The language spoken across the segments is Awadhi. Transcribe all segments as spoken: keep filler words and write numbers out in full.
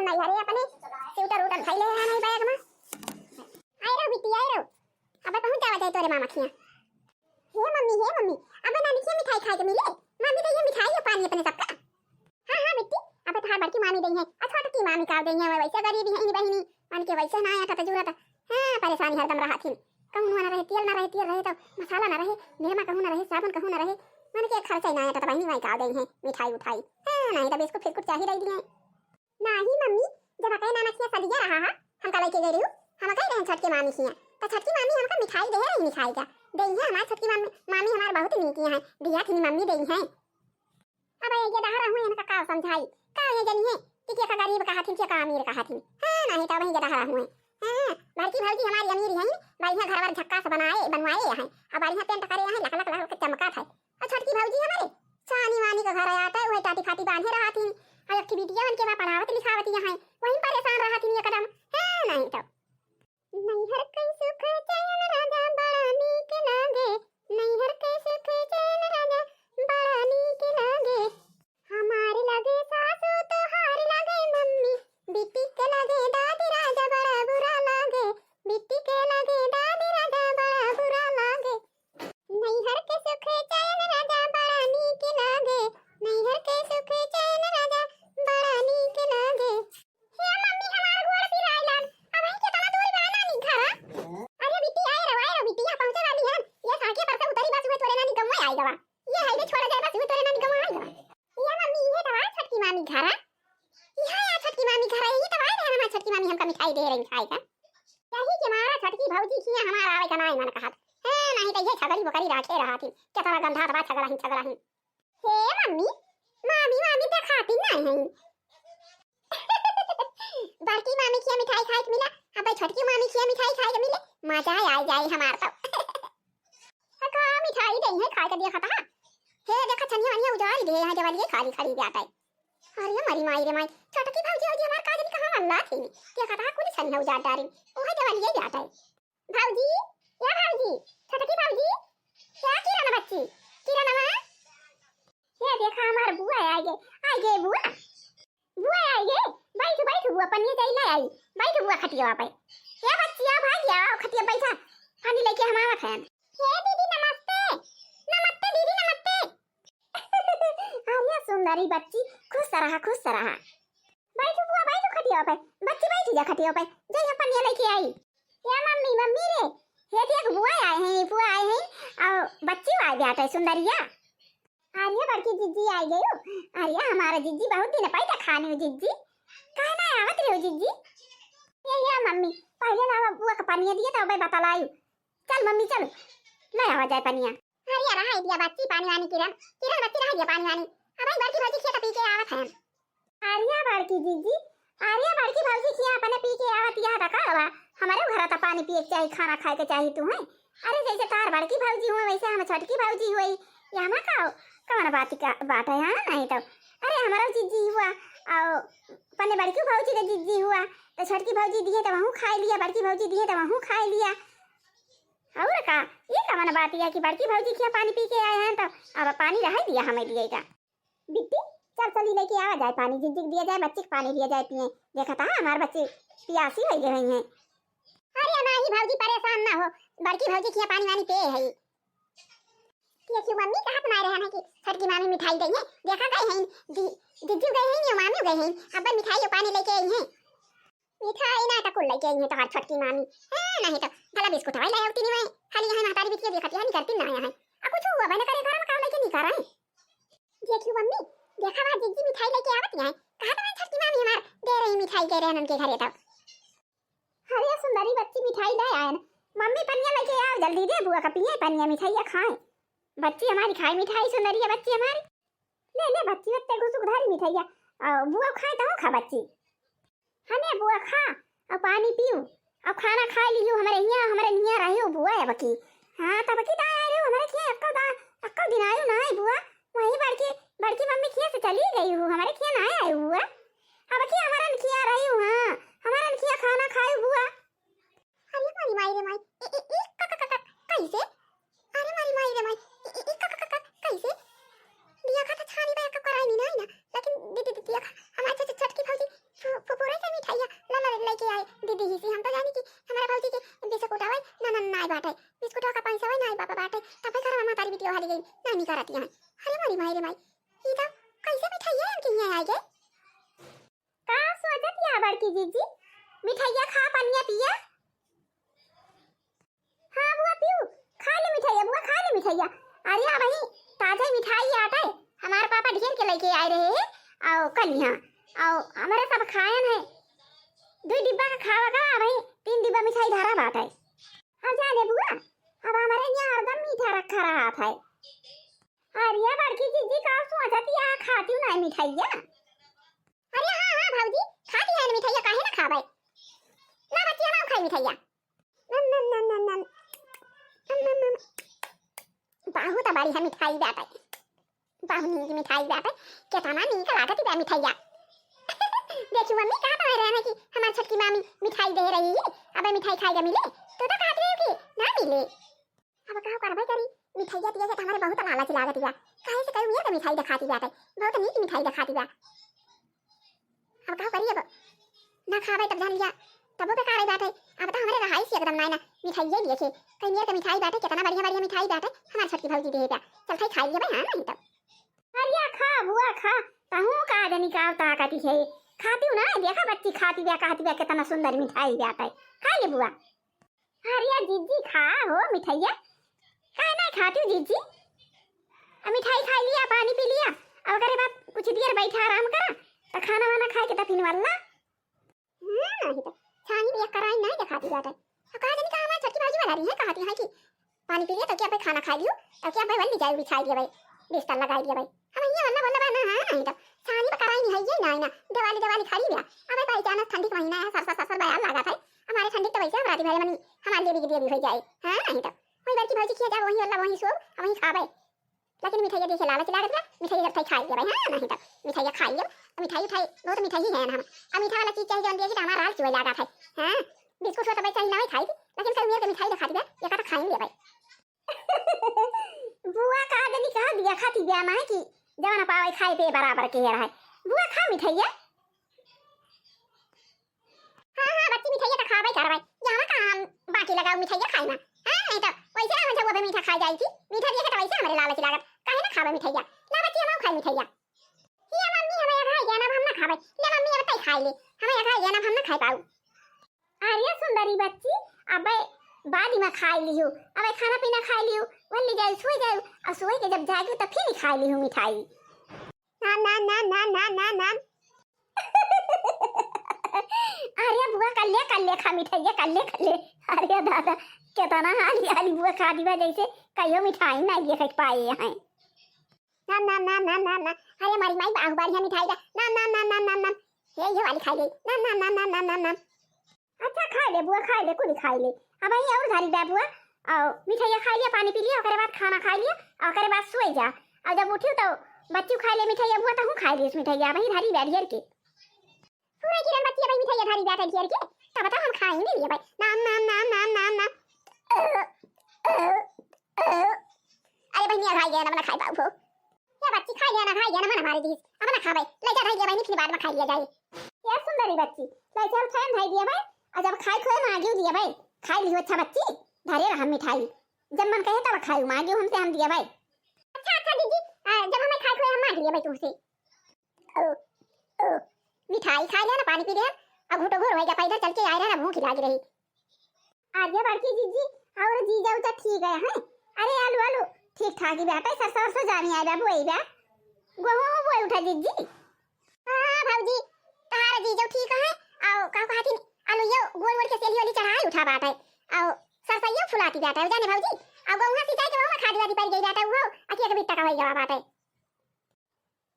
नहीं, अरे अपने स्वेटर उटर धइले है नहीं बैग में। आए रहो बिट्टी, आए रहो। अब पहुँच जावा जाए तोरे मामा खिया। हे मम्मी, हे मम्मी, अब नानी खिया मिठाई खाए के मिले। मम्मी तो ये मिठाई है पानी अपने सबका। हाँ, हाँ बिट्टी, अब तोहार बड़की मामी दई है, आ छोटकी मामी का दई है, वैसे गरीबी है इन बहिनी, मन के वैसे ना आटा जुरत। हाँ, परेशानी हरदम रहत हिन। कहूँ नून ना रहे, तेल ना रहे, तेल रहे तो मसाला ना रहे, निरमा कहूँ ना रहे, साबुन कहूँ ना रहे, मन के खर्चा ही ना आटा तो बहिनी माई का दई है, मिठाई उठाई। हाँ, नहीं तो बिस्कुट फिस्कुट चाही दई दिए। नाही मम्मी, जब अकई नाना खिया सदिया रहा हा, हमका लेके गई रहू, हम अकई रहन छोटकी मामी खिया, तो छोटकी मामी हमका मिठाई दे रही, मिठाई का दे है हमार छोटकी मामी, मामी हमार बहुत नीक है, दिया थी मम्मी दे है। अब ये गदहा रहू इनका का समझाई, का ये जनी है कि के का गरीब कहा थी, के का अमीर कहा थी। हाँ, नहीं तो वही गदहा रहू है। हाँ, बड़की भौजी हमारी अमीर है, बढ़िया घर वर झक्कास बनाए, बनवाए है, अब बढ़िया पेंट करे है, लक लक लक लक चमकत है। और छोटकी भौजी हमारे छानी वानी का घर आया था, वही टाटी फाटी बांधे रहा थी, और एक ठे बिटिया उनके वहाँ पढ़ावत लिखावत यहाँ है, वहीं परेशान रहा थी एकदम। हाँ, नहीं तो। नैहर के सुख चैन राजा बड़ा नीक लागे, नैहर के सुख चैन राजा बड़ा नीक लागे। हमार लागे सासू, तोहार लागे मम्मी, बिट्टी के लागे दादी राजा बड़ा बुरा लागे, बिट्टी के लागे दादी राजा बड़ा बुरा लागे। नैहर के सुख चैन राजा बड़ा नीक लागे, नैहर के सुख चैन राजा बड़ा नीक लागे। हे मम्मी, हमार गोड़ पिराए लाग। अबहीं केतना दूर बा नानी घर? अरे बिट्टी, आए रहो, आए रहो बिट्टी, यहाँ पहुँचे वाली है। ये सड़के पर से उतरी बस, उहे तोरे नानी गौवा आए गवा। ये है, ये छोड़ा जाए बस, उहे तोरे नानी गौवा आए गवा। ये मम्मी, ये तो आ छोटकी मामी घर है। ये है आ छोटकी मामी घर है, ये तो आए रहे हमार छोटकी मामी, हमका मिठाई दे रही खाए का। यही के मारा छोटकी भौजी खिया हमार आवे का नाई मन कहत। हाँ, नहीं तो ये छगरी बकरी राखे रहा थी। केतना गंधात बा छगड़ा ही, छगड़ा ही। हे मम्मी, मामी, मामी देखाती नहीं है। बड़की मामी खिया मिठाई खाए के मिला, अब छोटकी मामी खिया मिठाई खाए के मिले, मजा आ जाए हमार तो। का मिठाई दे है खाए के देखा था। हे देखा छनिया वनिया उजाड़ दे है, जवलिए खाली खाली जाता है। अरे मरी माई रे माई, छोटकी भौजी, भौजी हमार का जानी कहाँ मल्ला थी। देखा था कुल छनिया उजाड़ डारी, ओहे जवलिए जाता है। भौजी, या भौजी, छोटकी भौजी, या किरण बच्ची, किरण माँ, ये देखा हमार बुआ आइ गए, आइ गए बुआ, बुआ आइ गए, बैठ बैठ बुआ, पनिया जाई ले आई, बैठ बुआ खटिया पे। ये बच्ची आओ भाई आओ खटिया बैठा, पानी लेके हम आवत हैं। हे दीदी नमस्ते, नमस्ते दीदी नमस्ते। अरे सुंदरी बच्ची, खुश रहा, खुश रहा। बैठो बुआ, बैठो खटिया पे। बच्ची बैठी जा खटिया पे। जई हम पनिया लेके आई। या मम्मी, मम्मी रे, हे देख बुआ आए हैं, बुआ आए हैं, और बच्ची आए बाटे सुंदरिया। अरे बड़की जिज्जी आइ गई हो। अरे हमारा जिज्जी बहुत दिन पहले खानी हो जिज्जी। काहे ना आवत रहो जिज्जी? ये, ये मम्मी, पहले ना बुआ का पनिया दिए तो अबे बतलाई। चल मम्मी चल, ले आवा जाए पनिया। अरे रहा दिया बच्ची पानी वानी किरण, किरण बच्ची रहा दिया पानी वानी। अब बड़की भौजी खेत पी के आवत है। अरे बड़की जिज्जी, अरे बड़की भौजी खिया अपने पी के आवत यह रखा हवा। हमारे घर त पानी पिए के चाही, खाना खाए के चाही तू है। अरे जैसे तार बड़की भौजी हुए वैसे हम छोटकी भौजी हुई। यहाँ का कौन बात का बात है यहाँ नहीं तो। अरे हमारा जिज्जी हुआ और अपने बड़की भौजी के जिज्जी हुआ तो छोटकी भौजी दिए तो वहू खाए लिया, बड़की भौजी दिए तो वहू खाए लिया। और का ये कौन बात है कि बड़की भौजी खिया पानी पी के आए हैं तो अब पानी रह दिया हमें दिए का। बिट्टी, चल चली लेके आवा जाए पानी, जिज्जी के दिया जाए, बच्ची के पानी दिया जाए पिए। देखा था हमार बच्ची पियासी हो गई हैं। अरे नाही भौजी परेशान ना हो, बड़की भौजी खिया पानी वानी पिए है। देखियो मम्मी कहत ना रहे हैं कि छोटकी मामी मिठाई गई है, देखा गए हैं, जि-, जिज्जी गए हैं, यो मामी गए हैं, अब मिठाई यो पानी लेके आई हैं। मिठाई ना तो कुल लेके आई है तोहार छोटकी मामी। ए, नहीं तो भला बिस्कुट हवाई ले आवती नहीं है। खाली यहाँ महतारी बिटिया देखती है, नहीं करती ना है। आ कुछ हुआ बने करे घर में काम लेके नहीं कर रहे। देखियो मम्मी, देखा वहाँ जिज्जी मिठाई लेके आवती है। कहा था छोटकी मामी हमार दे रही मिठाई के रहन उनके घरे तब। अरे सुंदरी बच्ची मिठाई ले आयन। मम्मी पनिया लेके आओ जल्दी दे बुआ का पिए पनिया मिठाइया खाए। बच्ची हमारी खाए मिठाई सुंदरी है बच्ची हमारी। ले ले बच्ची ओत्ते घुसुक धारी मिठाइया। आ, बुआ खाए तो खा बच्ची। हमें बुआ खा, और पानी पीऊ, और खाना खा लियो, हमरे हिया, हमरे निया रहियो बुआ अब की। हाँ, तब की दाई आए रहो, हमरे खिया अक्को दा, अक्को दिन आयो ना है बुआ, वही बड़की, बड़की मम्मी खिया से चली गई हूँ, हमरे खिया ना आए बुआ। अब की हमारन खिया रही हूँ, हाँ, हमारन खिया खाना खाए बुआ। अरे मारी माई रे माई, ए, ए, ए, क, क, क, क, कैसे? अरे मारी माई रे माई, ए, ए, ए, क, क, क, क, कैसे? दिया खा तो छानी बा, का कराई नहीं ना, ना, लेकिन दे, दे, दे, दिया खा, हमारे छोटे, छोटकी भौजी, पु-, पु-, पूरा ही दिहिसी हम तो जानी कि हमारे भौजी के बिस्कुट आवै ना, ना, नाई बाटै, बिस्कुट का पैसा आवै नाई बापा बाटै, तब घर में तारी बिटिया हाली गई, नाई निकरत यहाँ। अरे मोरी माई रे माई, ई तो कैसे मिठाइया इनके यहाँ आ गए? का सोचत या बड़की जीजी? मिठाइया खा, पनिया पिया। हाँ बुआ पीऊ, खा ले मिठाइया बुआ, खा ले मिठाइया। अरे अबहीं ताजा मिठाई आटै, हमार पापा ढेर के लइके आए रहे हैं, अउ कलिहाँ, अउ हमरे सब खायन है, दुइ डिब्बा का खावा का, अबहीं तीन डिब्बा मिठाई धरा बाटै। हाँ जाने बुआ, अब हमरे यहाँ हरदम मीठा रखा रहत है। अरे बड़की जीजी का सोचत या खातिउ ना मिठाइया? अरे हाँ, हाँ भौजी, खाती है ना मिठाइया, काहे ना खाबै? ला बच्ची, हम खाई मिठाइया। नम, नम, नम, नम, नम। नम, नम, नम। बहुत बढ़िया मिठाई बाटै, बहुत नीक मिठाई बाटै, केतना नीक लागत बा मिठाइया। देखी मम्मी, कहत रहे हैं कि हमार छोटकी मामी मिठाई दे रही है, अबै मिठाई खाए के मिले, तू तो कहत रही कि ना मिले। अब का करबै करी, मिठाइया दिया से तो हमरे बहुत लालच लागत बा, काहे से कई मेर के मिठाई देखाती बाटै, बहुत नीक मिठाई देखाती बा। अब का करी, अब ना खाबै तब जान लिया, तबो बेकार ही बाटै। अब तो हमरे रहाई से एकदम नाई ना, मिठाइये दिया से, कई मेर के मिठाई बाटै, केतना बढ़िया बढ़िया मिठाई बाटै, हमार छोटकी भौजी देहे बा, चल खाई, खाई लेबै, हाँ नहीं तब। अरे खा बुआ खा, तहूँ का जनी का ताकती है, खातिउ ना, देखा बच्ची खाती बा, कहती बा केतना सुंदर मिठाई बाटै, खा ले बुआ। अरे जीजी खा हो मिठाइया, काहे ना खातिउ जीजी? अब मिठाई खाई लिया, पानी पी लिया, अब ओकरे बाद कुछ देर बैठा आराम करा, तो खाना वाना खाए के तो फिर वाला। हाँ, नहीं तो छानी भी एक कराई नहीं देखाती बाटै। अब कहा जानी का हमार छोटकी भौजी वाला रही है, कहती है कि पानी पी लिया, तो क्या भाई खाना खाई लियो, तो क्या भाई वल्ली जाए बिछाई दिया भाई, बिस्तर लगाई दिया भाई। हम ये वाला बोला बा ना, हाँ, नहीं तो छानी पर कराई नहीं है, ये ना, ना, दिवाली, दिवाली खड़ी बा। अबे भाई जाना ठंडी का महीना है, सरसर, सरसर बयार लागत है। हमारे ठंडी तो वैसे हम राती भर मनी, हमारे लिए भी, लिए भी हो जाए। हाँ, नहीं तो वही बड़की भौजी किया जाए, वही वाला, वही सोब, वही खाबे। लेकिन मिठाइया देखे लालच लागत बा, मिठाइया जब तक खाई लेबै, हाँ, नहीं तब मिठाइया खाई लेब, तो मिठाई उठाई, बहुत मिठाई है ना हम। अब मीठा वाला चीज चाहिए, जौन दिया कि तो हमारा लालच हुए लागत है, हाँ, बिस्कुट हो तब चाहे ना खाई, लेकिन कल मेर के मिठाई दिखाती बा, एका तो खाई लेबै। बुआ का जनी कहा दिया खाती बा ना है कि जवन पावे खाए पे बराबर के रहे। बुआ खा मिठाइया। हाँ, हाँ, बच्ची, मिठाइया तो खाबै करबै। यहाँ का हम बाकी लगाओ मिठाइया खाई ना। हाँ, नहीं तो वैसे हम जब अबे मीठा खाई जाई थी, मीठा दिया के तो वैसे हमरे लालच लागत। काहे ना खाबै मिठाइया? ला बच्ची, हम खाई मिठाइया। ये मम्मी, हमें यहाँ खाई गया ना, अब हम ना खाबै। ले मम्मी, अब तई खाई ले। हमें यहाँ खाई गया ना, अब हम ना खाई पाऊ। अरे सुंदरी बच्ची, अबे बाद में खाई लियो। अबे खाना पीना खाई लियो, वल्ली जाओ, सोई जाओ। और सोई के जब जागो तो फिर खाई लियो मिठाई। नाम, नाम, नाम, नाम, नाम, नाम, नाम। अरे बुआ, कल्ले, कल्ले खा मिठाइया, कल्ले, कल्ले। अरे दादा, केतना हाली, हाली बुआ खा दिवा, जैसे कहियो मिठाई ना ये खाई पाए हैं। नाम, नाम, नाम, नाम, नाम, नाम। अरे हमारी माई, बाहु बारी है मिठाई का। नाम, नाम, नाम, नाम, नाम, नाम। ये, ये वाली खाई गई। नाम, नाम, नाम, नाम, नाम, नाम, नाम। अच्छा, खाई ले बुआ, खाई ले, कुल खाई ले। अब यही और धारी बा बुआ, और मिठाइया खाई लिया, पानी पी लिया, ओकरे बाद खाना खाई लिया, और ओकरे बाद सोई जा। और जब उठियो तो बच्चू खाई ले मिठाइया बुआ, तहूँ खाई ले उस मिठाइया, वही धारी बा ढेर के। पूरा किरण बच्ची भाई मिठाइया धारी बा ढेर के, तब तो हम खाई नहीं लिए भाई। नाम, नाम, नाम, नाम, नाम, नाम। अरे बहनिया, खाई गया ना, मना खाई पाऊ हो। या बच्ची खाई गया ना, खाई गया ना, मना मारे दीस। अब ना खाबे, ले जा, धाई दिया भाई, निकली बाद में खाई लिया जाए। या सुंदरी बच्ची, ले चल, फैन धाई दिया भाई, और जब खाई खोए मांगियो दिया भाई, खाई लियो अच्छा बच्ची, धरे रहा मिठाई, जब मन कहे तब खाई, मांगियो हमसे, हम दिया भाई। अच्छा, अच्छा दीदी, आ, जब हमें खाई खोए हम मांग लिया भाई तुमसे। ओ, ओ, मिठाई खाई लिया ना, पानी पी लिया, अब घूटो घूर हो गया, पैदल चल के आए रहे ना, भूख लागी रही। अरे बड़की जीजी, और जीजा उजा ठीक है, हैं? अरे आलू, आलू ठीक ठाक ही बाटे, सरसों, सरसों जानी आए बा, बोई बा। गोहूँ बोई उठा जीजी। हाँ भौजी, तहार जीजो ठीक है, और का कहती, आलू यो गोल गोल के सेली वाली चढ़ाई उठा बाटे, और सरसैया फुलाती बाटे, जाने भौजी, और गोहूँ सिंचाई के वो में खादी वादी पड़ गई बाटे, वो अखिया के बिट्टा का हो गया बाटे।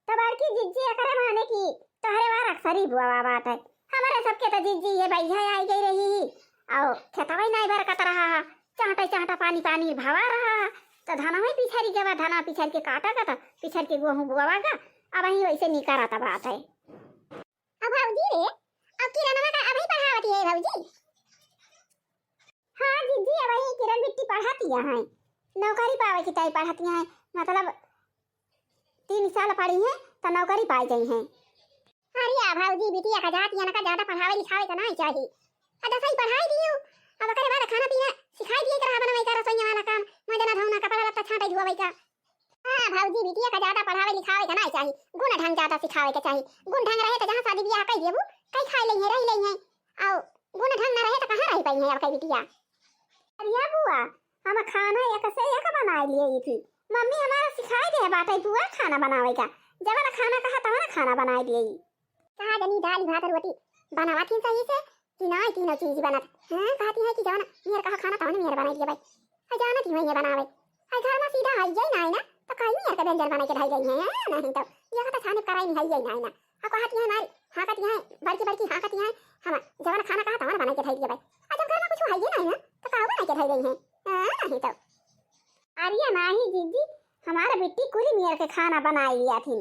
तो बड़की जिज्जी एकरे माने कि तोहरे वार अक्सर ही बुआ बात है। हमरे सबके तो जिज्जी ये भैया आई गई रही, और खेतवा ही नहीं बरकत रहा, चांटा चांटा पानी पानी भावा रहा, तो धनवा ही पिछड़ी गवा, धनवा पिछड़ के काटा का, तो पिछड़ के गोहूँ बुआवा का, अब वहीं वैसे निकरत बात है। अब भौजी रे, अब किरणवा का अबही पढ़ावत है भौजी? हाँ जिज्जी, अबही किरण बिट्टी पढ़त है, नौकरी पावे की तय पढ़त है, मतलब तीन साल पढ़ी है तो नौकरी पाई गई है। अरे या भौजी, बिटिया का जात या ना का ज्यादा पढ़ावे लिखावे का नहीं चाहिए। आ दसई पढ़ाई दियो, अब ओकरे बाद खाना पीना सिखाई दिए, करहा बनवाई का, रसोइया वाला काम, मजना धोना, कपड़ा लत्ता छांटे धोवे का। हाँ भौजी, बिटिया का ज्यादा पढ़ावे लिखावे का नाहीं चाही, गुण ढंग ज्यादा सिखावे के चाही। गुण ढंग रहे तो जहाँ शादी बियाह कई देबू, कई खाई लेइहैं, रही लेइहैं। अउ गुण ढंग ना रहे तो कहाँ रही पइहैं अब कई बिटिया। अरे बुआ, हम खाना एक से एक बनाए लिए थी, मम्मी हमारा सिखाए दे बाटे बुआ खाना बनावे का, जवन खाना कहा तवन खाना बनाए दिए। कहा जनी दाल भात रोटी बनावा थी सही से, कि नाहीं तीनों चीज बनत। हाँ, कहती है कि जवन मेर कहा खाना तवन मेर बनाई दिए भाई। आ जानत ही होइहैं बनावे। आ घर में सीधा हइये नाहीं ना, तो कहीं मेर के व्यंजन बनाई के धई लेइहैं, हाँ, नाहीं तो। यह तो छाने कराई नहीं हइये नाहीं ना। आ कहती है हमारी, हाँ कहती है, बड़की बड़की हाँ कहती है, हम जवन खाना कहा तवन बनाई के धई दिए भाई। आ जब घर में कुछ हइये नाहीं ना, तो का बनाई के धई लेइहैं, हाँ, नाहीं तो। अरे नाही जीजी, हमार बिट्टी कुली मेर के खाना बनाई लिया थी।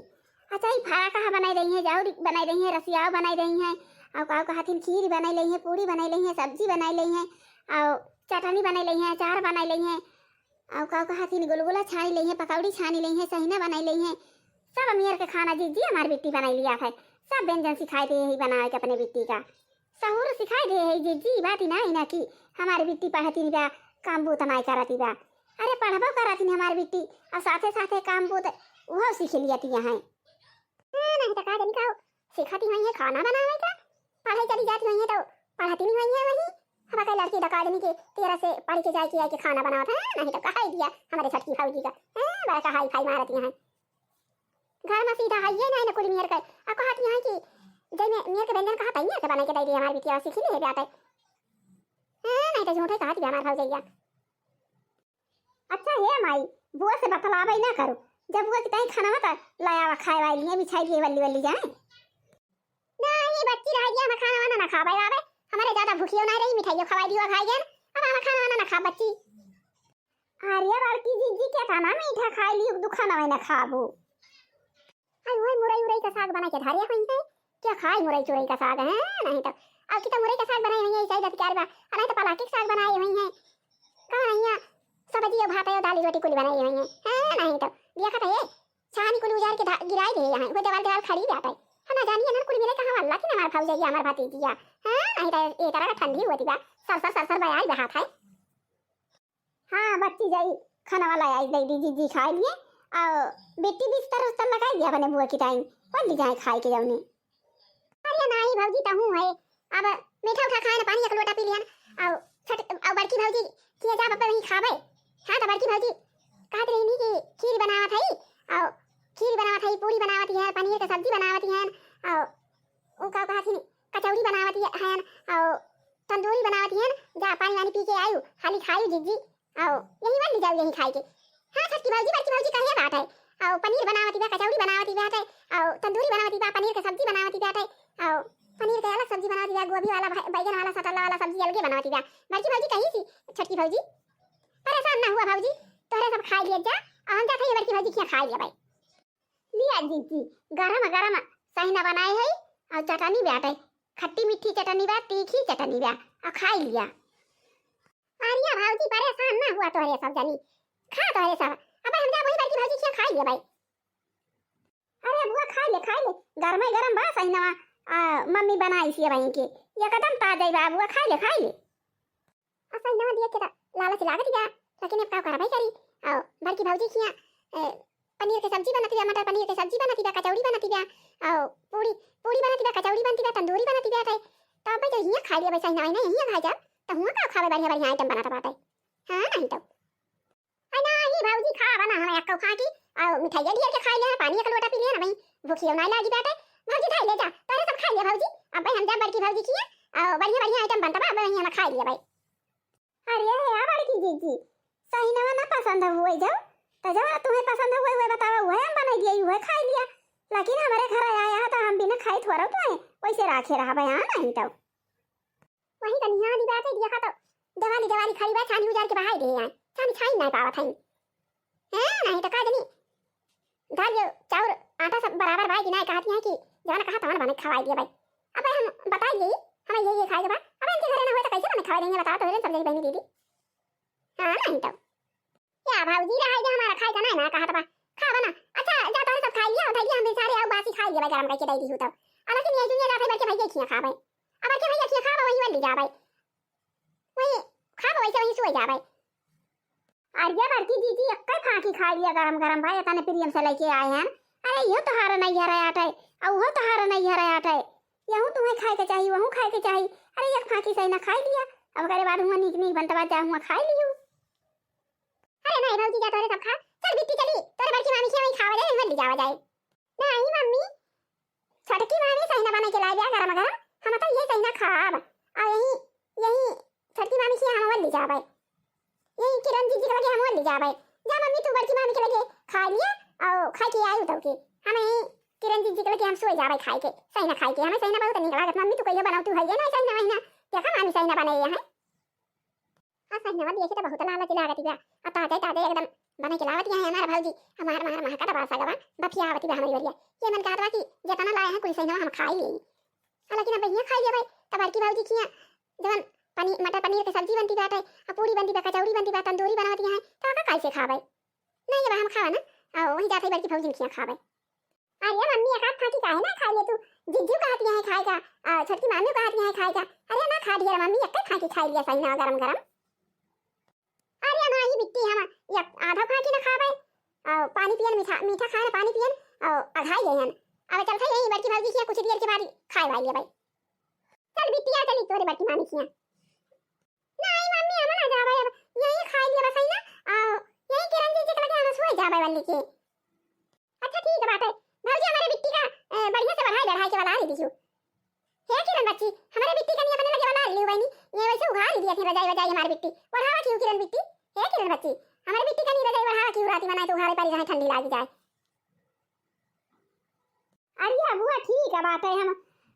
अच्छा, ई फरा कहा बनाई रही है, जाउर बनाई रही है, रसियाव बनाई रही है, अउ का कहथिन खीर बनाई रही है, पूड़ी बनाई रही है, सब्जी बनाई रही है, अउ चटनी बनाई रही है, अचार बनाई रही है, अउ का कहथिन गुलगुला छानी रही है, पकौड़ी छानी रही है, सहिना बनाई रही है। सब मेर के खाना जीजी हमार बिट्टी बनाई लिया है। सब व्यंजन सिखाई दे ही बनावे के अपने बिट्टी का। सहूर सिखाई दे है जीजी, ई बात ही नाहीं ना कि हमार बिट्टी पढ़ती बा, काम बूत नाहीं करती बा। अरे पढ़बो करती हमार बिट्टी, अउ साथे साथे काम बूत उहो सीख लियती हैं। हाँ, नाहीं तो का जनी का सीखती होइहैं खाना बनावे का, पढ़े चली जाती होइहैं तो पढ़ती नहीं होइहैं वहीं। हम कई लड़की डका जनी के तेरह से पढ़ के जाए के आए के खाना बनावत है, नाहीं तो कहाई दिया हमारे छोटकी भौजी का, हाँ, बड़ा कहाई फाई मारती हैं। घर में सीधा हइये नाहीं ना कुली मेर के। आ कहती हैं कि जइमे मेर के व्यंजन कहा तइये के बनाई के दे दिए हमार बिटिया सीखी ले बाटे। हाँ, नाहीं तो झूठे कहती बा हमार भौजैया। अच्छा हे माई, बुआ से बतलावे ना करो, जब बुआ की तहीं खाना मत लाया खाए वाली है, बिछाई दिए वल्ली वल्ली जाए। नाहीं बच्ची रह गया, हम खाना वाना ना खावे आवे, हमारे ज्यादा भूखियो ना रही, मिठाइयो खवाई दियो खाई गन, अब हम खाना वाना ना खा बच्ची। अरे बड़की जीजी के तना मीठा खाई लियो, दुखा ना ना खाबू। आई ओए मुरई उरई का साग बना के धरे होइहैं, क्या खाई मुरई चुरई का साग है, नाहीं तो। अब की तो मुरई का साग बनाई होइहैं, चाहे दस चार बार, आ नाहीं तो पलाकी के साग बनाई होइहैं। कहाँ नहीं है, सब्जी और भात और दाल रोटी कुल बनाई होइहैं, है नाहीं तो। देखा तो ये, छानी कुल उजार के धा-, गिराई दे यहाँ, वो देवाल देवाल खड़ी जाता है। हम ना जानिए ना कुल मिले कहाँ वाला कि ना हमार भौजैया, हमार भतीजिया, है नाहीं तो ये तरह का ठंडी हुआ थी बा, सर सर सर सर बयाई बहात है। हाँ बच्ची जाई, खाना वाला आई दे दीदी जी खाए लिए। अउ बेटी बिस्तर उस्तर लगाई दिया अपने बुआ की टाइम, पढ़ ली जाए खाए के जौनी। अरे नाहीं भौजी तहूँ है, अब मीठा उठा खाए ना, पानी एक लोटा पी लिया ना। अउ छट अउ बड़की भौजी किया जा बप्पा वहीं खाबे। हाँ तो बड़की भौजी कहत रही नी कि खीर बनावत है, अउ खीर बनावत है, पूरी बनावत है, पनीर के सब्जी बनावत है, अउ उ का कहत ही कचौड़ी बनावत है, अउ तंदूरी बनावत है, जा पानी वानी पी के आयु, हाली खायु जीजी। अउ यही वाली जाऊ यही खाई के। हाँ छोटकी भौजी बड़की भौजी कहे बात है। अउ पनीर बनावती बा, कचौड़ी बनावती बात है, अउ तंदूरी बनावती बा, पनीर के सब्जी बनावती बात है, अउ पनीर के अलग सब्जी बनावती बा, गोभी वाला बै-, बैगन वाला सटल्ला वाला सब्जी अलगे बनावती बा। बड़की भौजी कही थी छोटकी भौजी, परेशान ना हुआ भौजी, तोहरे सब खाई लिया जा, अउ हम जाते हैं बड़की भौजी किया खाई लिया भाई। लिया जीजी, गरम गरम सहिना बनाए है, अउ चटनी बाटे, खट्टी मीठी चटनी बा, तीखी चटनी बा, अउ खाई लिया। अरिया भौजी परेशान ना हुआ तोहरे सब जनी, खा तोहरे सब। अबे हम जा वही बड़की भौजी खिया खाई ले भाई। अरे बुआ खाई ले, खाई ले, गरमे गरम बा सहिनवा, आ, मम्मी बनाई सी भाई के, एकदम ताजा बा बुआ, खाई ले, खाई ले। आ सहिनवा दिया के त लालच लागत बा, लेकिन अब का करबै करी। अउ बड़की भौजी खिया, ए, पनीर के सब्जी बनत बा, मटर पनीर के सब्जी बनत बा, कचौड़ी बनत बा, अउ पूड़ी, पूड़ी बनत बा, कचौड़ी बनत बा, तंदूरी बनत बा, ते तो अब तो हियां खाई ले भाई सहिनवा, नहीं हियां खाई जा। त हुआं का खावे बढ़िया बढ़िया आइटम बनात बाटे। हाँ, नहीं तो। आ नाही भौजी, खावा ना, हम एक खा की, अउ मिठाइया ढेर के खाई ले, पानी एक लोटा पी ले ना भाई, भूखियो ना लागी बाटे। भौजी खाई ले जा, तोरे सब खाई ले भौजी। अब भाई हम जा बड़की भौजी किया, अउ बढ़िया बढ़िया आइटम बनता बा, अब वही हम खाई ले भाई। अरे हे आ बड़की जीजी, सहिनवा ना पसंद हुए जाओ, त जब तुम्हें पसंद हुए हुए बतावा, वह हम बनाई दिया, वह खाई लिया, लेकिन हमारे घर आया है तो हम बिना खाई थोड़ा तुम्हें वैसे राखे रहा भाई, हाँ नहीं तो। वही कनिया दी बात है, देखा तो देवाली देवाली खड़ी बा, छानी उजार के बहाई दे आए, छानी छाई नहीं पावत है। हैं, नहीं तो का जनी, दाल यो चाउर आटा सब बराबर बा कि नहीं, कहती हैं कि जवन कहा तवन बने खवाई दिया भाई। अब भाई हम बताई यही, हमें ये ये खाए के बा, अब इनके घरे ना होए तो कैसे बने खवाई देंगे बताओ, तो सब जनी बहनी दीदी। हाँ, नहीं तो। या भौजी रहाई दे, हमारा खाई का ना, ना कहा तबा। खाबा ना। अच्छा, जा तोरे सब खाई लिया, धैली हम बेचारे आउ बासी खाई लेबे, गरम करके दे दी हूँ तब। आ लेकिन ये दुनिया जाते बड़के भैया खिया खाबे। अब बड़के भैया खिया खाबे, वही वाली जाबे। वही खाबे, वैसे वहीं सोए जाबे। अरे बड़की जीजी, एक्कै फाँकी खाइ लिया गरम गरम भाई, एतने प्रेम से लइके आए हैं। अरे, इहो तोहार नैहर आटे, अउ उहो तोहार नैहर आटे। यहूँ तुहैं खाए के चाही, वहूँ खाए के चाही। अरे, एक फाँकी सही ना खाइ लिया, अब ओकरे बाद हुआँ नीक नीक बनत बा, जा हुआँ खाइ लियो। अरे नाहीं भौजी, जा तोरे सब खा। चल बिट्टी चली, तोरे बड़की मामी के वहीं खावा जाए, वहीं ले जावा जाए। नाहीं मम्मी, छोटकी मामी सहिना बनाइ के लाइ दिया गरम गरम, हम तो ये सहिना खाब। अउ यही, यही छोटकी मामी के हम वल्ली जाबे, यही किरण जीजी के लगे हम वल्ली जाबे। जा मम्मी, तू बड़की मामी के लगे खाइ लिया अउ खाइ के आई उतव के। हम यही किरण जीजी के लगे हम सोए जाबे खाइ के, सहिना खाइ के। हमें सहिना बहुत नीक लागत मम्मी, तू कहियो बनावतू है ये ना सहिना वहिना। देखा मामी सहिना बनाए हैं। हाँ, सहिनवा देखे तो बहुत लालची लागत बा। आ ताजे ताजे एकदम बनाइ के लावत है हमार भौजी। हमार, हमार महकत बा सगवा, बफियावत बा हमरी ओरिया। ये मन कहत बा कि जेतना लाए हैं कुल सहिनवा हम खाइ लेई। आ लेकिन अब हियाँ खाइ लेबै, तब बड़की भौजी खिया जवन पनीर, मटर पनीर के सब्जी बनती बाटे, आ पूरी बनती बा, कचौड़ी बनती बा, तंदूरी बनवती हैं, तो ओका कैसे खाबै? नहीं, अब हम खावा ना, आ वहीं जात है बड़की भौजी खिया खाबै। अरे मम्मी, एक आध फाँकी काहे ना खाइ ले तू? जिज्जू कहत हैं खाए का, आ, छोटकी मामी कहत हैं खाए का। अरे ना खा ढेर मम्मी, एक्कै फाँकी खाइ लिया सहिना गरम गरम। अरे माई बिट्टी, हम एक आधा फाँकी ना खाबै, आ, पानी पियन, मीठा, मीठा खाए ना पानी पियन, आ, अघाइ गए हन। अब चलत है यही बड़की भौजी खिया कुछ देर के बाद खाए वाली है भाई। चल बिट्टी, आ चली तोरे बड़की मामी खिया। नाहीं मम्मी, हम ना जाबै, अब यहीं खाइ लिया बस, है ना? आ, यहीं किरण जीजी के लगे हम सोए जाबै वल्ली के। अच्छा ठीक बाटे। भौजी, हमरे बिट्टी का, ए, बढ़िया से बढ़ाइ बढ़ाइ के वलारी दीजू। हे किरण बच्ची, हमरे बिट्टी का नहीं अपने लगे वलारी लियो बहिनी। ये वैसे उघारी दिया थी रजाई वजाई हमार बिट्टी। बढ़ावा क्यों किरण बिट्टी? हे किरण बच्ची, हमरे बिट्टी का नहीं रजाई बढ़ावा क्यों राती मनाए तो उघारे परी रहे ठंडी लागी जाए। अरे बुआ, ठीक है बात है, हम,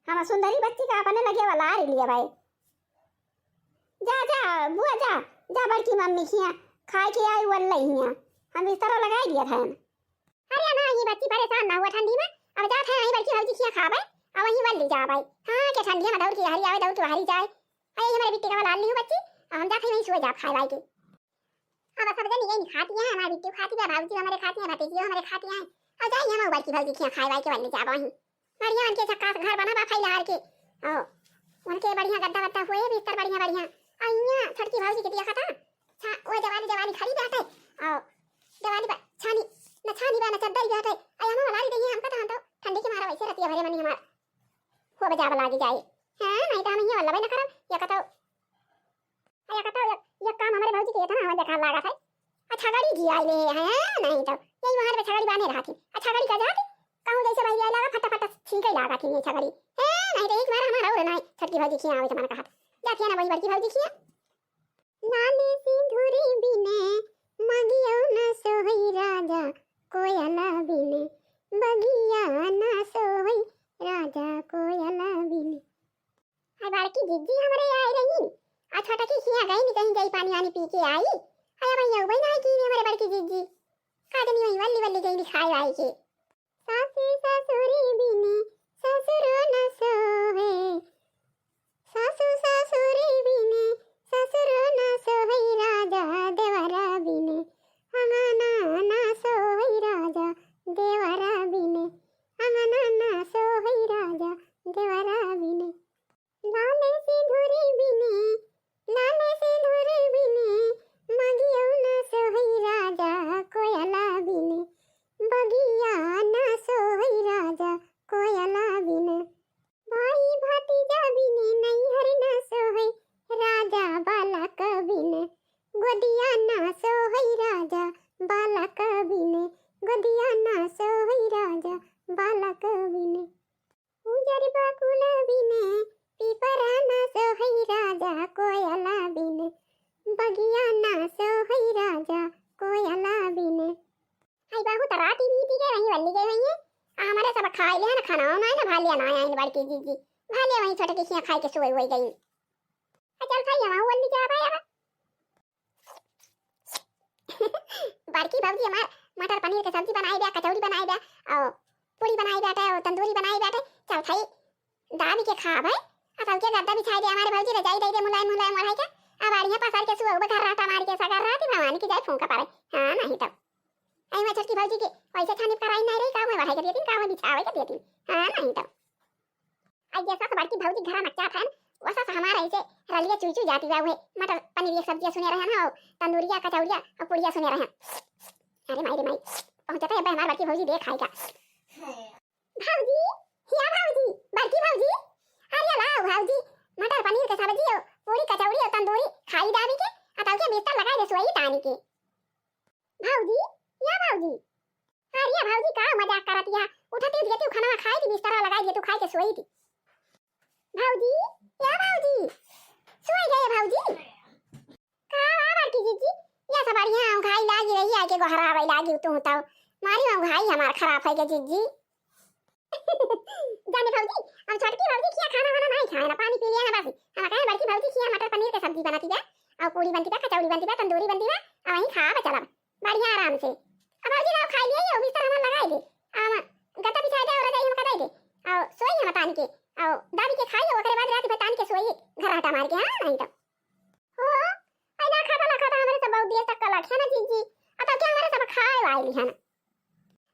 हम सुंदरी बच्ची का अपने लगे वलारी लिया भाई। जा, जा, बुआ, जा, जा बड़की मम्मी खिया, खाए के आई वल्ले हिया। हम बिस्तरा लगाइ दिया था। अरे ना, ये बच्ची परेशान ना हुआ ठंडी में, अब जात है यहीं बड़की भौजी खिया खाबै, अब वहीं वल्ली जाबै। हाँ, के ठंडी में दौड़ के हरी आवे, दौड़ के हरी जाए। अरे, ये हमारे बिट्टी का वलार ली हूँ बच्ची, अब हम जात है वहीं सोए जाब खाए वाए के। अब सब जनी यही खाती हैं, हमारी बिट्टी खाती है, भौजी हमारे खाती हैं, भतीजी हमारे खाती हैं। और जाइए हम बड़की भौजी खिया खाए वाए के वल्ली जाब वहीं। बढ़िया उनके झक्कास घर बना बा फैलार के। ओ, उनके बढ़िया गद्दा वद्दा हुए, बिस्तर बढ़िया बढ़िया। आ इहाँ छोटकी भौजी के दिया खता। छा-, वो जवानी जवानी खड़ी बाटे। ओ, जवानी बा, छानी, न छानी बा, न चद्दर बाटे। आ हमें वलारी दही हमका तो, हम तो ठंडी के मारा वैसे रतिया भरे मनी हमार हो बजाब लागी जाए। हाँ, नहीं तो हम ये वल्लबे न करब। या कतो अरे कतौ एक, एक काम हमरे भौजी के इतना हवा देखा लागत है। अच्छा गाड़ी जी आइले है, नहीं तो यही वहाँ पे छगड़ी बांधे रहती। अच्छा गाड़ी का जाती, कहूँ जैसे बहिरी आए लागा, फटाफट छींके लागा थी ये छगड़ी। है, नहीं तो एक बार हमारा और नहीं, छोटकी भौजी खिया आवे तुम्हारा कहा। जाती है ना वही बड़की भौजी खिया। लाले सिंदूरी बिने, मगियो न सोहई राजा, कोयला बिने, बगिया न सोहई राजा, कोयला बिने। हाय बड़की जिज्जी हमरे आए रही, आ छोटकी खिया गई नी कहीं जाई पानी वानी पी के आई। हाय अब यहाँ उबई ना की हमरे बड़की जिज्जी, का जनी वही वल्ली वल्ली गई नी खाए आई के। सासी ससुरी बिने ससुरो न सोहे, सासु ससुरी बिने ससुरो न सोहे राजा देवरा बिने, अंगना ना सोहे राजा देवरा बिने, अंगना ना सोहे राजा देवरा बिने। लाले सिंदूरी बिने, लाले सिंदूरी बिने, मगियो न सोहई राजा कोयला बिने, बगिया न सोहई राजा कोयला बिने। भाई भतीजा बिने, नैहर न सोहई राजा बालक बिने, गोदिया न सोहई राजा बालक बिने, गोदिया न सोहई राजा बालक बिने। उजर बकुल बिने, पिपरा ना सोहई राजा कोयला बिने, बगिया ना सोहई राजा कोयला बिने। आई बहुत राती बीती के रही वल्ली गई हुई है। आ हमरे सब खाए ले ना खाना, ना ना भालिया ना आइन बड़की जिज्जी। भालिया वहीं छोटकी खिया खाए के सोए हुए गई। आ चल भाई, हम वल्ली जाबे अब। बड़की भौजी हमार मटर पनीर के सब्जी बनाए बा, कचौड़ी बनाए बा, और पूरी बनाए बाटे, और तंदूरी बनाए बाटे। चल भाई, दाबी के खाब है। अब सबके गद्दा बिछाए दे हमारे भौजी, रजाई दे दे मुलायम मुलायम ओढ़ाई के। अब आड़िया पसार के सुबह उबे घर रहता मार के सगर रहती भवानी की जाए फूंका पड़े। हाँ, नहीं तो। आई मैं छोटकी भौजी के वैसे छानी कराई नहीं रही, का मैं ओढ़ाई के देती, का मैं बिछावे के देती। हाँ, नहीं तो। आई जैसा से बड़की भौजी घरा नच्चा था, वैसा से हमारा ऐसे रलिया चुई चुई जाती बा, उहे मटर पनीर के सब्जिया सुने रहन, हाँ, तंदूरिया, कचौड़िया और पुड़िया सुने रहन। अरे माई रे माई, पहुँचत है अब हमार बड़की भौजी देख खाई का। भौजी, हिया भौजी, बड़की भौजी, अरे लाओ भौजी, मटर पनीर के सब्जी और पूरी कचौड़ी और तंदूरी खाई दाबी के, आ तब के बिस्तर लगाई दे सोई तानी के। भौजी, या भौजी, अरे भौजी का मजाक करत या, उठते दिए तू खाना खाई थी, बिस्तर लगाई दिए तू खाई के सोई थी। भौजी, या भौजी, सोई गए भौजी। का बा बड़की जीजी? या सब बढ़िया औंघाई लागी रही, आके गोहरावे लागी तू तो। मारी औंघाई हमार खराब है गे जीजी। जाने भौजी, हम छोटकी भौजी खिया खाना वाना नहीं खाए ना, पानी पी लिया ना बस। हम कहे बड़की भौजी खिया मटर पनीर के सब्जी बनती बा, और पूरी बनती बा, कचौड़ी बनती बा, तंदूरी बनती बा, और वहीं खा बा चलब बढ़िया आराम से। अब भौजी लाओ खाई लिए, ये बिस्तर हमार लगाई दे, हम गद्दा बिछाई दे और रजाई हम कदाई दे, और सोई हम तान के, और दाबी के खाई, ओकरे बाद रात भर तान के सोई, घर हटा मार के, हाँ नहीं तो। हो, ऐ ना खाता ना खाता, हमरे सब बहुत देर तक का लखे ना जीजी। अब तब के हमरे सब खाए वाली है ना।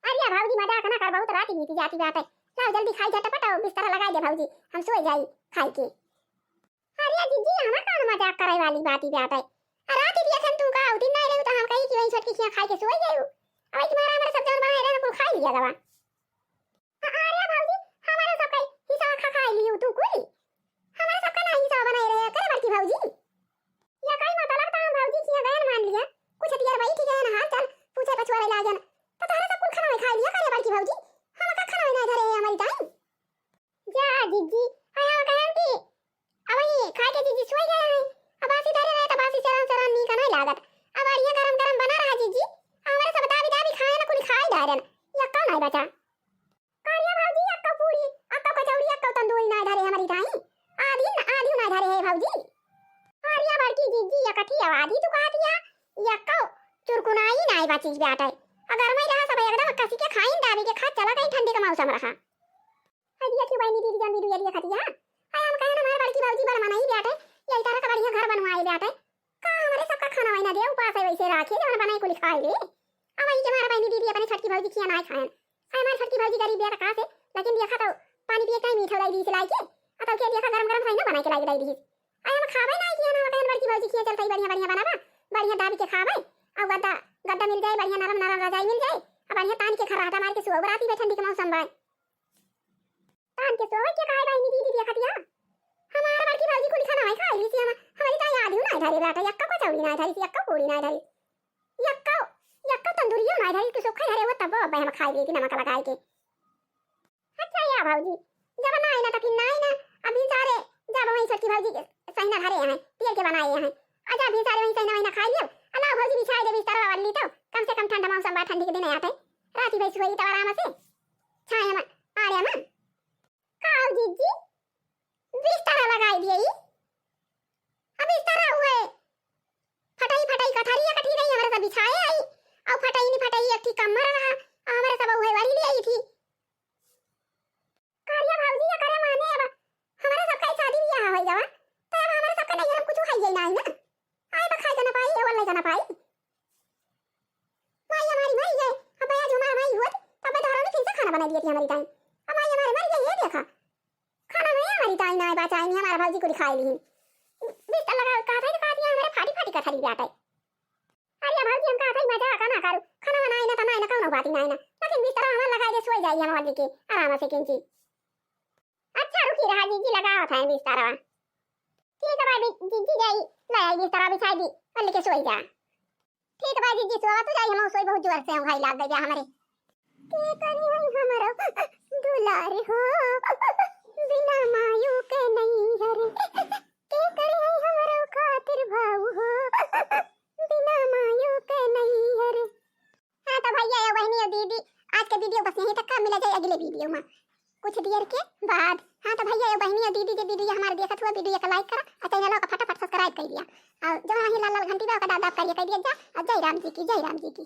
अरे भौजी मजाक ना कर, बहुत रात बीती जाती बात है। लाओ जल्दी खाई झटपट और बिस्तर लगाई दे भौजी, हम सोई जाई खाई के। अरे जीजी, हमार कौन मजाक करे वाली बात ही बात है। आ रात ही दिया हम तू का उठी नहीं रही तो हम कही कि वही छोटकी खिया खाई के सोई जाई। अब तुम्हारा हमरे सब जौन बनाए रहे कुल खाई लिया गवा। अरे भौजी, हमारे सबका हिस्सा खा खाई लियो तू कुल। हमारे सबका ना हिस्सा बनाए रहे करे बड़की भौजी। या कई मतलब तो हम भौजी किया गए मान लिया। कुछ दियर बैठ गए ना हाल चाल पूछे पछुआरे लागन। तो तोहरे सब कुल खाना में खाई लिया करे बड़की भौजी। हम का खाना में ना धरे है हमारी टाइम। जा जीजी, आया कहन की अब ये खा के जीजी सोई गए हैं। अब बासी धरे रहे तो बासी चरण चरण नीक नहीं लागत। अब बढ़िया गरम गरम बना रहा जीजी। हमारे सब दाबी दाबी खाए ना कुल खाई डारन। यक्का नहीं बचा। कारिया भौजी, अक्का पूरी, अक्का कचौड़ी, अक्का तंदूरी ना धरे हमारी ताई। आधी न, आधी ना धरे है भौजी। कारिया बड़की जीजी, या कठी आवाज ही तू कहा दिया, या अक्का चुरकुनाई ना बची बाटे। अगर मैं रहा सब एकदम कसी के खाइन दाबी के खा चला गई, ठंडी का मौसम रहा। अरे देखियो बहनी दीदी जान वीडियो देखा दिया। अरे हम कहे ना हमारे बड़की भौजी बड़ मनाई बाटे, यही तरह का बढ़िया घर बनवाए बाटे। का हमरे सबका खाना वाना दे, उपास है वैसे राखी, जवन बनाई कुल खाई ले। अब वही के हमारा बहनी दीदी अपने छोटकी भौजी खिया ना खाएन। अरे हमारी छोटकी भौजी गरीब बिया का से, लेकिन देखा तो पानी पिए टाइम मीठा लाई दी से लाई के, अब के देखा गरम गरम खाई ना बनाई के लाई दी। अरे हम खावे ना किया ना, कहन बड़की भौजी खिया चलता ही बढ़िया बढ़िया बनावा, बढ़िया दाबी के खावे, और गद्दा, गद्दा मिल जाए, बढ़िया नरम नरम रजाई मिल जाए, अब बढ़िया तान के खर्राटा मार के सुबह राती में ठंडी के मौसम बाय। तान के सोवे के काहे बहिनी दीदी देखा दिया? हमार बड़की भौजी कुल खाना है खाई ली सी, हम, हमारी ताई आधी ना धरे बाटे, यक्का कचौड़ी ना धरी सी, यक्का पूरी ना धरी, यक्का, यक्का तंदूरियो ना धरी, कि सूखा धरे हो तब अब हम खाई लेती नमक लगाए के। अच्छा या भौजी, जब ना आई ना तो फिर ना आई ना, अभी सारे जब वही छोटकी भौजी के सहिना धरे हैं, तेल के बनाए हैं, अच्छा अभी सारे वही सहिना वही ना खाई लियो, अल्लाह भौजी बिछाई दे बिस्तर वाली तो कम से कम ठंडा मौसम बा, ठंडी के दिन आते, राती भैंस हुई तो आराम से छाया में, आड़े में। का हो जीजी, बिस्तर लगाई दिए ई? अब बिस्तर हुए, फटई फटई कथरी कथी रही, हमरे सब बिछाए आई, और फटई नी फटई एक ठी कम्मर रहा, और हमरे सब हुए वरी ले आई थी। कारिया भौजी, या करे माने अब हमरे सबका शादी बियाह हो गवा, तो अब हमरे सबका नैहर में कुछ है ही नहीं ना। आए बा खाए के ना पाई, एवल ले के ना पाई। माई हमारी मरी गए, अब आज हमार माई हुआ, तब मैं तोहरा ने फिर से खाना बना दिए थी हमारी ताई। अब माई हमारी मरी गए, ये देखा। खाना में हमारी ताई ना बचाई नहीं, हमारा भौजी को दिखाई ली। बिस्तर लगा, कहा था, कहा दिया, हमारे फाटी फाटी कथरी बाटे। अरे भौजी, हम कहा था, मजाक ना करू, खाना बनाए ना, तनाए ना, कौनो बात ही ना है ना, लेकिन बिस्तर हमार लगाए दे, सोई जाई हम वाली के, आराम से किंची। अच्छा, रुकी रहा जीजी, लगावत है बिस्तरवा। ठीक बा, बी-, जीजी जाई, ले आई बिस्तरवा बिछाई दी, और लेके सोई जा। ठीक बा जीजी, सोवा तू जाई, हम सोई, बहुत जोर से हम खाई लाग गया हमरे। के करी है हमरो दुलार हो, बिना मायू के नहीं हरे। के करी है हमरो खातिर भाऊ हो, बिना मायू के नहीं हरे। हाँ तो भैया, ए बहनी, ए दीदी, आज के वीडियो बस यहीं तक का, मिला जाए अगले वीडियो में कुछ देर के बाद। हाँ तो भैया, ए बहनी, ए दीदी, जे वीडियो हमारे देखत हुआ, वीडियो का लाइक करा और चैनल का फटाफट सब्सक्राइब कर दिया और जो वहीं लाल लाल घंटी बा ओका दाब दाब करिए, कर दिया जा। और जय राम जी की, जय राम जी की।